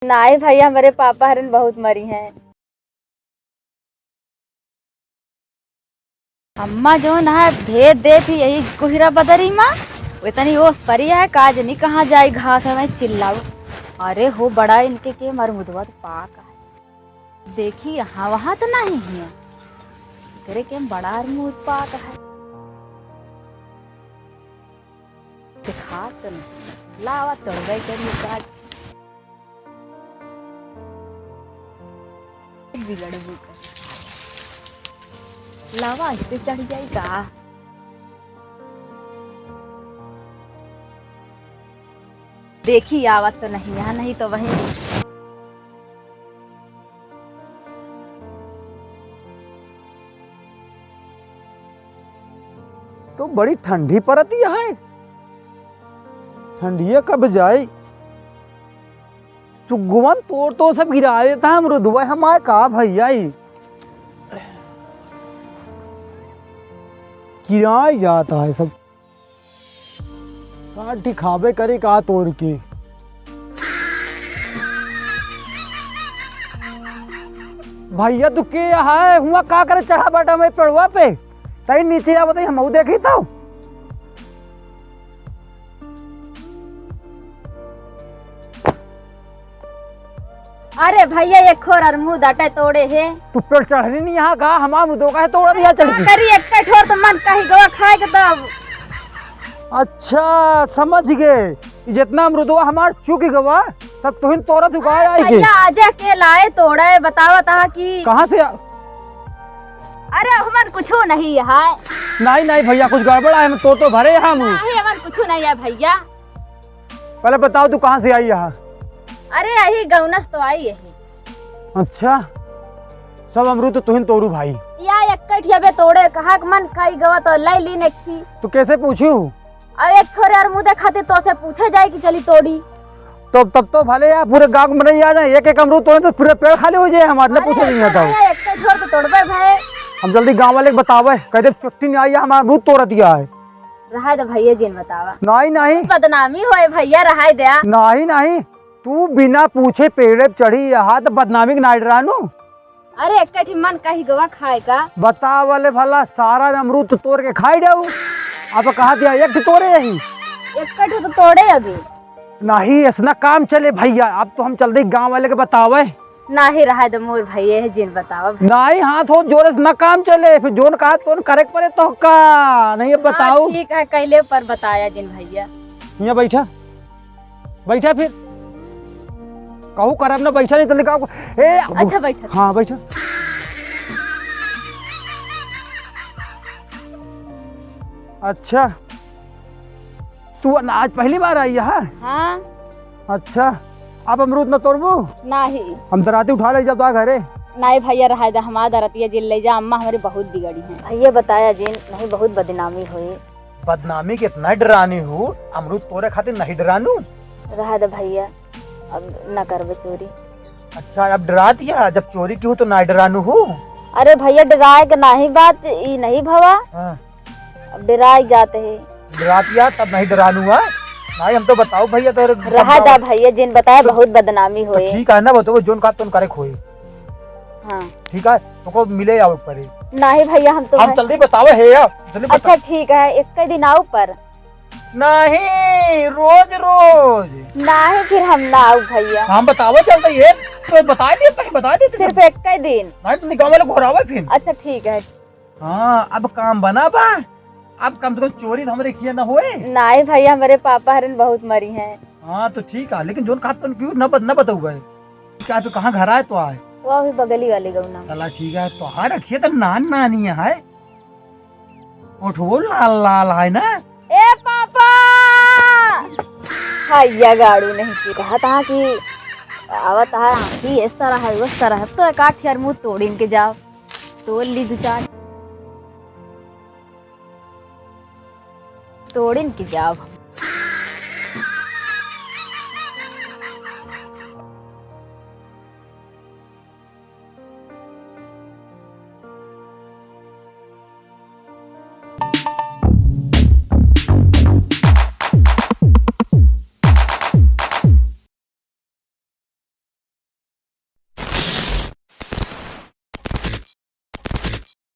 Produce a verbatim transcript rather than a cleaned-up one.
नाहीं भइया, हमरे पापा हरिन बहुत मरिहैं। अम्मा जौन है भेद देत ही यही कोहिरा बदरी मा, इतनी ओस परी है, का जनी कहाँ जाई घास में चिल्लाऊ। अरे हो बड़ा इनके के मरमुदवा तो पाक है। देखी यहाँ वहाँ तो नाहीं है, तेरे के बड़ा अरमूद पाक है। दिखात तो नहीं। लावा तोड़बे के निकाल। बिगड़बू का। लावा इस पे चढ़ जाई का? देखी आवत तो नहीं है, नहीं तो वहीं। तो बड़ी ठंडी परत ही है, ठंडिया कब जाई? सुगवन तोड़ तोड़ सब गिरा देता है अमरुदवा हमारे, का भइया ई? गिराए जाता है सब। का दिखावे करे का तोड़ के। भइया तू के है? हुआ का करे चढ़ा बाटा में पेड़वा पे? तई नीचे आ बताई, हमहू देखी तो। अरे भइया, एक ठोर अरमूद अटे तोड़े है। तू पेड़ चढ़नी नहीं यहाँ का? हमार मुदो का है तोड़ा दिया चढ़ का के। करी, एक ठोर तो मन कही गवा खाए के तब। अच्छा, समझ गए। ई जितना अमरुदवा हमार चुक गवा, सब तुहिन तोड़त हुआ अरे आई के। भइया, आजे के लाए तोड़े, बतावत हा कि कहाँ से आ-, अरे, हमन कुछू नहीं है। नहीं, नहीं भइया, कुछ गड़बड़ है, हम तो, तो भरे हम। नहीं, हमन कुछू नहीं है भइया। पहले बताओ, तू कहाँ से आई यहाँ? अरे, यही गौनस तो आई यही। अच्छा, सब अमरूद तो तुहिन तोड़ू भाई। या एक कठिया बे तोड़े, कहा के मन खाई गवा तो लाई लीन एक थी। तू कैसे पूछू? अब एक ठोरे अमरूद खातिर तो से पूछे जाए कि चली तोड़ी। तो तब तो भले यार पूरे गांव में नहीं आ जाए, एक एक अमरूद तोड़े तो पूरा पेड़ खाली हो जाए हमारे, न अरे, पूछे नहीं ऐसा आता हो। नहीं है, एक ठोर तो तोड़बे भाई। हम जल्दी गांव वाले के बतावे, कह दे छुट्टी नहीं आई है, हमारा अमरूद तोड़ दिया है। रहा दे भैया जिन बतावा। नहीं, नहीं। बदनामी होए भैया, रहाई दे। नहीं, नहीं, तू बिना पूछे पेड़े पे चढ़ी यहाँ तो बदनामी के नाइट रानू। अरे, एक ठे मन कही गवा खाए का। बतावले भला, सारा अमरूद तो तोड़ के खाई जाऊ। अब कहा दिया, एक ठे तोड़े यही। एक ठे तो तोड़े अभी। नहीं, ऐसना काम चले भैया, अब तो हम चल दे गांव वाले के बतावे। नाही, रहा दे मोर भैया, है जिन बतावा भाई। नाही, हाथ हो जोरे से ना काम चले, फिर जोन कहा तोन करे के पड़े तो का? नहीं, अब हाँ, बताओ। ठीक है, कैले पर बताया जिन भैया। यहाँ बैठा, बैठा फिर। कहू करब ना, बैठा नहीं तो निकाल। ए, अच्छा, बैठा। हाँ, बैठा। अच्छा, तू न-, आज पहली बार आई है? हाँ। अच्छा, अब अमरूद न तोड़बू? नाही। हम दराती उठा ले जब तो घरे। नाही भैया, रहा दे, हमार दरतिया जिन ले जा, अम्मा हमारी बहुत बिगड़ी है। भैया बताया जिन, नहीं बहुत बदनामी होई। बदनामी के इतना डरानी हूँ, अमरूद तोड़े खातिर नहीं डरानू? रहा दे भैया, अब न करबे चोरी। अच्छा, अब डरात या, जब चोरी की हूँ तो ना डरानू हूँ? अरे भैया, डराए के नाही बात, ई नहीं भवा। हाँ। अब डराई जात है। डरातिया तब नहीं डरानू है। नहीं, हम तो बताओ भैया, तो रहा दा भैया, जिन बताया तो बहुत बदनामी तो होए। ठीक है ना, बताओ, जोन का तुम करे खोए। हाँ। ठीक है, तो को मिले आओ परे। नहीं भैया, हम तो हम भाई जल्दी बताओ है यार, जल्दी बता। अच्छा ठीक है, एक दिन आओ पर। नहीं, रोज रोज। नहीं, फिर हम ना आओ भैया। हम बताओ चलते ये, तो बता दिए, पहले बता देते सिर्फ सब। एक दिन। नहीं, तो निकाल वाले घोरावे फिर। अच्छा ठीक है। हाँ, अब काम बना बा। अब कम से कम चोरी तो हमरे किया ना होए। नाहीं भैया, हमरे पापा हरन बहुत मरी हैं। हाँ, तो ठीक है, लेकिन जोन खात तन क्यों न बत-, न बताऊ गए? क्या पे कहाँ घर आए तो आए? वो अभी बगली वाले गौना में। चला ठीक है, तो हाँ रखिए तो नान नानी है। ओठवो लाल लाल है ना? ए पापा! हैया गाड़ू नहीं की कहत हाँ कि आवत है, आँखी इस तरह है, उस तरह है, तो एक आठ यार मुँह तोड़िन के जाओ। तोड़ ली दो चार। तोड़िन के जाओ।